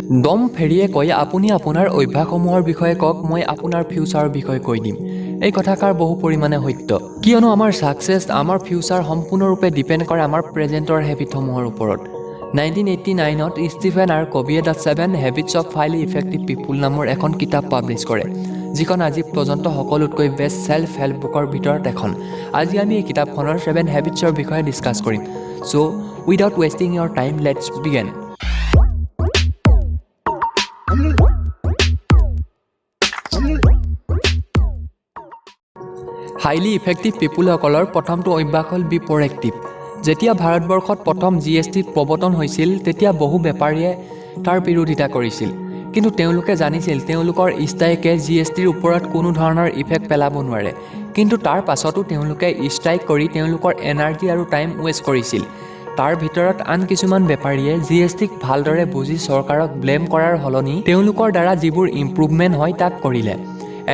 ডম ফেৰীয়ে কয়, আপুনি আপোনাৰ অভ্যাসসমূহৰ বিষয়ে কওক, মই আপোনাৰ ফিউচাৰৰ বিষয়ে কৈ দিম। এই কথাষাৰ বহু পৰিমাণে সত্য, কিয়নো আমাৰ ছাকচেছ, আমাৰ ফিউচাৰ সম্পূৰ্ণৰূপে ডিপেণ্ড কৰে আমাৰ প্ৰেজেণ্টৰ হেবিটসমূহৰ ওপৰত। 1989ত ষ্টিফেন আৰ কবিয়ে The Seven Habits of Highly Effective People নামৰ এখন কিতাপ পাব্লিছ কৰে, যিখন আজি পৰ্যন্ত সকলোতকৈ বেষ্ট ছেল্ফ হেল্প বুকৰ ভিতৰত এখন। আজি আমি এই কিতাপখনৰ ছেভেন হেবিটছৰ বিষয়ে ডিছকাছ কৰিম। So without wasting your time, let's begin. Highly effective পিপুলসকলৰ প্ৰথমটো অভ্যাস হ'ল বি প্ৰ'এক্টিভ। যেতিয়া ভাৰতবৰ্ষত প্ৰথম জিএছটি প্ৰৱৰ্তন হৈছিল, তেতিয়া বহু বেপাৰীয়ে তাৰ বিৰোধিতা কৰিছিল। কিন্তু তেওঁলোকে জানিছিল তেওঁলোকৰ ষ্ট্ৰাইকে জিএছটিৰ ওপৰত কোনো ধৰণৰ ইফেক্ট পেলাব নোৱাৰে। কিন্তু তাৰ পাছতো তেওঁলোকে ষ্ট্ৰাইক কৰি তেওঁলোকৰ এনাৰ্জি আৰু টাইম ৱেষ্ট কৰিছিল। তাৰ ভিতৰত আন কিছুমান বেপাৰীয়ে জিএছটিক ভালদৰে বুজি চৰকাৰক ব্লেম কৰাৰ সলনি তেওঁলোকৰ দ্বাৰা যিবোৰ ইম্প্ৰুভমেণ্ট হয় তাক কৰিলে।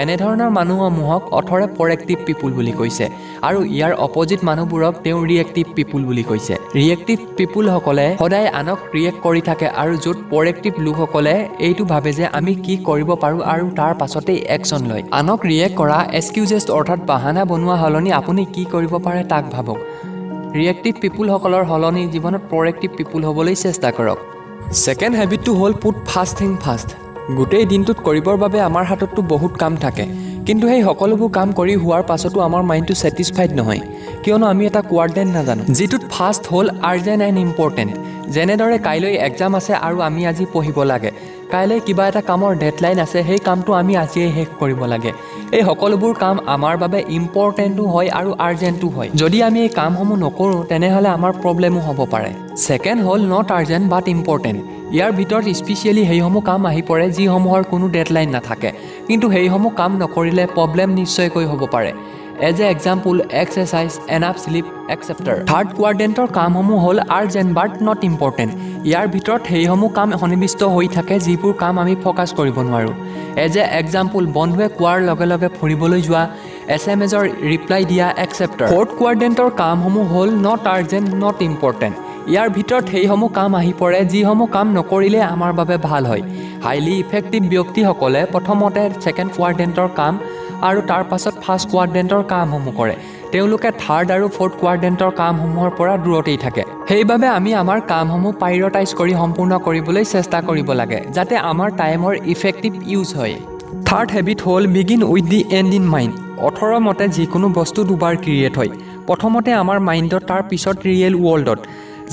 এনেধৰণৰ মানুহসমূহক অথৰে প্ৰ'এক্টিভ পিপুল বুলি কৈছে আৰু ইয়াৰ অপজিট মানুহবোৰক তেওঁ ৰিয়েক্টিভ পিপুল বুলি কৈছে। ৰিয়েক্টিভ পিপুলসকলে সদায় আনক ৰিয়েক্ট কৰি থাকে আৰু য'ত প্ৰ'এক্টিভ লোকসকলে এইটো ভাবে যে আমি কি কৰিব পাৰোঁ আৰু তাৰ পাছতেই একশ্যন লয়। আনক ৰিয়েক্ট কৰা, এক্সকিউজেছ অৰ্থাৎ বাহানা বনোৱা সলনি আপুনি কি কৰিব পাৰে তাক ভাবক। ৰিয়েক্টিভ পিপুলসকলৰ সলনি জীৱনত প্ৰ'এক্টিভ পিপুল হ'বলৈ চেষ্টা কৰক। ছেকেণ্ড হেবিটটো হ'ল put first thing first. গোটেই দিনটোত কৰিবৰ বাবে আমাৰ হাতততো বহুত কাম থাকে, কিন্তু সেই সকলোবোৰ কাম কৰি হোৱাৰ পাছতো আমাৰ মাইণ্ডটো ছেটিছফাইড নহয়, কিয়নো আমি এটা কোৱাড্ৰেণ্ট নাজানো, যিটোত ফাৰ্ষ্ট হ'ল আৰ্জেণ্ট এণ্ড ইম্পৰ্টেণ্ট। যেনেদৰে কাইলৈ এক্সাম আছে আৰু আমি আজি পঢ়িব লাগে, কাইলৈ কিবা এটা কামৰ ডেডলাইন আছে, সেই কামটো আমি আজিয়েই শেষ কৰিব লাগে। এই সকলোবোৰ কাম আমাৰ বাবে ইম্পৰ্টেণ্টো হয় আৰু আৰ্জেণ্টো হয়। যদি আমি এই কামসমূহ নকৰোঁ, তেনেহ'লে আমাৰ প্ৰব্লেমো হ'ব পাৰে। ছেকেণ্ড হ'ল not urgent but important. ইয়াৰ ভিতৰত স্পেচিয়েলি সেইসমূহ কাম আহি পৰে যিসমূহৰ কোনো ডেডলাইন নাথাকে, কিন্তু সেইসমূহ কাম নকৰিলে প্ৰব্লেম নিশ্চয়কৈ হ'ব পাৰে। As a example, exercise, enough sleep, etcetera. Third কোৱাড্ৰেণ্টৰ কামসমূহ হ'ল আৰ্জেণ্ট বাট not important. ইয়াৰ ভিতৰত সেইসমূহ কাম সন্নিৱিষ্ট হৈ থাকে যিবোৰ কাম আমি ফ'কাছ কৰিব নোৱাৰোঁ। এজ এ এক্সাম্পল, বন্ধুৱে কোৱাৰ লগে লগে ফুৰিবলৈ যোৱা, এছএমএছৰ ৰিপ্লাই দিয়া, এক্সেট্ৰা। ফ'ৰ্থ কোৱাড্ৰেণ্টৰ কামসমূহ হ'ল not urgent, not important. ইয়াৰ ভিতৰত সেইসমূহ কাম আহি পৰে যিসমূহ কাম নকৰিলে আমাৰ বাবে ভাল হয়। হাইলি ইফেক্টিভ ব্যক্তিসকলে প্ৰথমতে ছেকেণ্ড কোৱাড্ৰেণ্টৰ কাম আৰু তাৰ পাছত ফাৰ্ষ্ট কোৱাড্ৰেণ্টৰ কামসমূহ কৰে। তেওঁলোকে থাৰ্ড আৰু ফ'ৰ্থ কোৱাড্ৰেণ্টৰ কামসমূহৰ পৰা দূৰতেই থাকে। সেইবাবে আমি আমাৰ কামসমূহ প্ৰাইঅৰিটাইজ কৰি সম্পূৰ্ণ কৰিবলৈ চেষ্টা কৰিব লাগে, যাতে আমাৰ টাইমৰ ইফেক্টিভ ইউজ হয়। থাৰ্ড হেবিট হ'ল begin with the end in mind. অথৰৰ মতে যিকোনো বস্তু দুবাৰ ক্ৰিয়েট হয়, প্ৰথমতে আমাৰ মাইণ্ডত, তাৰ পিছত ৰিয়েল ৱৰ্ল্ডত।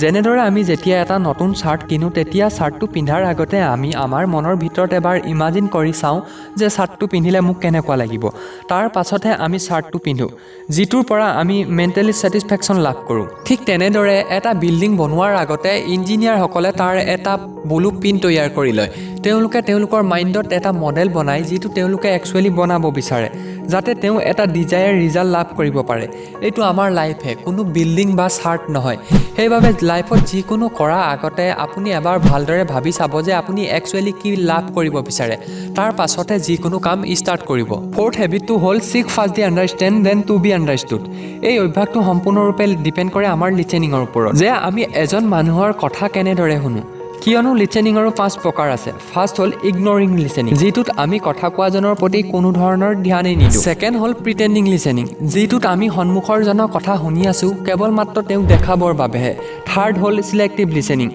যেনেদৰে আমি যেতিয়া এটা নতুন চাৰ্ট কিনো, তেতিয়া চাৰ্টটো পিন্ধাৰ আগতে আমি আমাৰ মনৰ ভিতৰত এবাৰ ইমাজিন কৰি চাওঁ যে চাৰ্টটো পিন্ধিলে মোক কেনেকুৱা লাগিব। তাৰ পাছতহে আমি চাৰ্টটো পিন্ধোঁ, যিটোৰ পৰা আমি মেণ্টেলি ছেটিছফেকশ্যন লাভ কৰোঁ। ঠিক তেনেদৰে এটা বিল্ডিং বনোৱাৰ আগতে ইঞ্জিনিয়াৰসকলে তাৰ এটা ব্লু প্ৰিণ্ট তৈয়াৰ কৰি লয়। তেওঁলোকে তেওঁলোকৰ মাইণ্ডত এটা মডেল বনায় যিটো তেওঁলোকে একচুৱেলি বনাব বিচাৰে, যাতে তেওঁ এটা ডিজায়াৰ ৰিজাল্ট লাভ কৰিব পাৰে। এইটো আমাৰ লাইফহে, কোনো বিল্ডিং বা চাৰ্ট নহয়। সেইবাবে লাইফত যিকোনো কৰাৰ আগতে আপুনি এবাৰ ভালদৰে ভাবি চাব যে আপুনি একচুৱেলি কি লাভ কৰিব বিচাৰে, তাৰ পাছতহে যিকোনো কাম ষ্টাৰ্ট কৰিব। ফ'ৰ্থ হেবিটটো হ'ল seek first the understand, then to be understood. এই অভ্যাসটো সম্পূৰ্ণৰূপে ডিপেণ্ড কৰে আমাৰ লিচেনিঙৰ ওপৰত, যে আমি এজন মানুহৰ কথা কেনেদৰে শুনো। কিয়নো লিচেনিঙৰো পাঁচ প্ৰকাৰ আছে। ফাৰ্ষ্ট হ'ল ইগনৰিং লিচেনিং, যিটোত আমি কথা কোৱাজনৰ প্ৰতি কোনো ধৰণৰ ধ্যানেই নিদিওঁ। ছেকেণ্ড হ'ল প্ৰিটেণ্ডিং লিচেনিং, যিটোত আমি সন্মুখৰজনৰ কথা শুনি আছোঁ কেৱল মাত্ৰ তেওঁক দেখাবৰ বাবেহে। থাৰ্ড হ'ল চিলেক্টিভ লিচেনিং,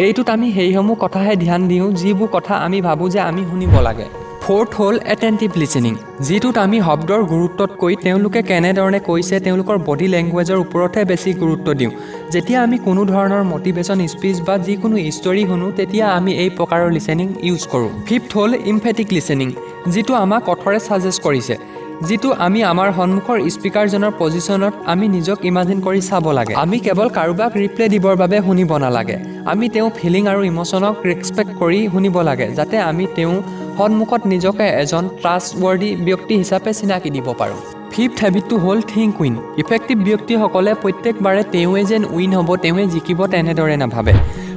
এইটোত আমি সেইসমূহ কথাহে ধ্যান দিওঁ যিবোৰ কথা আমি ভাবোঁ যে আমি শুনিব লাগে। ফ'ৰ্থ হ'ল এটেণ্টিভ লিচেনিং, যিটোত আমি শব্দৰ গুৰুত্বতকৈ তেওঁলোকে কেনেধৰণে কৈছে, তেওঁলোকৰ বডি লেংগুৱেজৰ ওপৰতহে বেছি গুৰুত্ব দিওঁ। যেতিয়া আমি কোনো ধৰণৰ মটিভেশ্যন স্পীচ বা যিকোনো ষ্টৰী শুনো, তেতিয়া আমি এই প্ৰকাৰৰ লিচেনিং ইউজ কৰোঁ। ফিফ্থ হ'ল ইমফেটিক লিচেনিং, যিটো আমাক অথৰে ছাজেষ্ট কৰিছে, যিটো আমি আমাৰ সন্মুখৰ স্পীকাৰজনৰ পজিশ্যনত আমি নিজক ইমাজিন কৰি চাব লাগে। আমি কেৱল কাৰোবাক ৰিপ্লাই দিবৰ বাবে শুনিব নালাগে, আমি তেওঁ ফিলিং আৰু ইম'শ্যনক ৰেচপেক্ট কৰি শুনিব লাগে, যাতে আমি তেওঁ সন্মুখত নিজকে এজন ট্ৰাষ্টৱৰ্দি ব্যক্তি হিচাপে চিনাকি দিব পাৰোঁ। ফিফ্থ হেবিটটো হ'ল থিংক উইন। ইফেক্টিভ ব্যক্তিসকলে প্ৰত্যেকবাৰে তেওঁৱে যেন উইন হ'ব, তেওঁৱে জিকিব তেনেদৰে নাভাবে।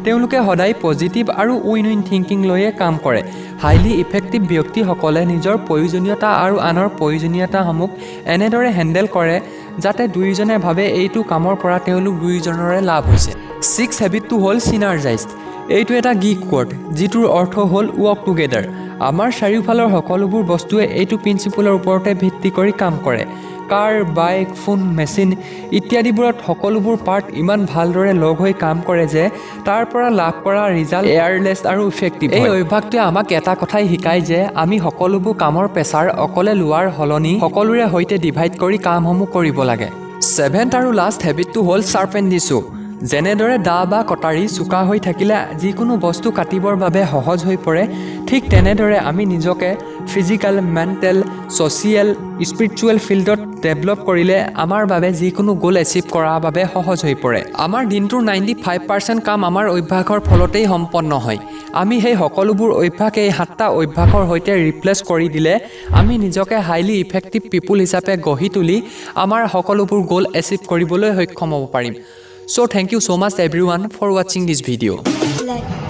তেওঁলোকে সদায় পজিটিভ আৰু উইন উইন থিংকিং লৈয়ে কাম কৰে। হাইলি ইফেক্টিভ ব্যক্তিসকলে নিজৰ প্ৰয়োজনীয়তা আৰু আনৰ প্ৰয়োজনীয়তাসমূহ এনেদৰে হেণ্ডেল কৰে যাতে দুয়োজনে ভাবে এইটো কামৰ পৰা তেওঁলোক দুয়োজনৰে লাভ হৈছে। ছিক্স হেবিটটো হ'ল চিনাৰ্জাইজড। এইটো এটা গ্ৰীক ৱৰ্ড, যিটোৰ অৰ্থ হ'ল ৱৰ্ক টুগেডাৰ। আমাৰ চাৰিওফালৰ সকলোবোৰ বস্তুৱে এইটো প্ৰিন্সিপলৰ ওপৰতে ভিত্তি কৰি কাম কৰে। কাৰ, বাইক, ফোন, মেচিন ইত্যাদিবোৰত সকলোবোৰ পাৰ্ট ইমান ভালদৰে লগ হৈ কাম কৰে যে তাৰ পৰা লাভ কৰা ৰিজাল্ট এয়াৰলেছ আৰু ইফেক্টিভ। এই অভ্যাসটোৱে আমাক এটা কথাই শিকায় যে আমি সকলোবোৰ কামৰ প্ৰেছাৰ অকলে লোৱাৰ সলনি সকলোৰে সৈতে ডিভাইড কৰি কামসমূহ কৰিব লাগে। ছেভেন্থ আৰু লাষ্ট হেবিটটো হ'ল শ্বাৰ্পেন দি ছ'। যেনেদৰে দা বা কটাৰী চোকা হৈ থাকিলে যিকোনো বস্তু কাটিবৰ বাবে সহজ হৈ পৰে, ঠিক তেনেদৰে আমি নিজকে ফিজিকেল, মেণ্টেল, ছ'চিয়েল, স্পিৰিচুৱেল ফিল্ডত ডেভেলপ কৰিলে আমাৰ বাবে যিকোনো গ'ল এচিভ কৰাৰ বাবে সহজ হৈ পৰে। আমাৰ দিনটোৰ 95% কাম আমাৰ অভ্যাসৰ ফলতেই সম্পন্ন হয়। আমি সেই সকলোবোৰ অভ্যাস এই সাতটা অভ্যাসৰ সৈতে ৰিপ্লেচ কৰি দিলে আমি নিজকে হাইলি ইফেক্টিভ পিপুল হিচাপে গঢ়ি তুলি আমাৰ সকলোবোৰ গ'ল এচিভ কৰিবলৈ সক্ষম হ'ব পাৰিম। So thank you so much, everyone, for watching this video. Like.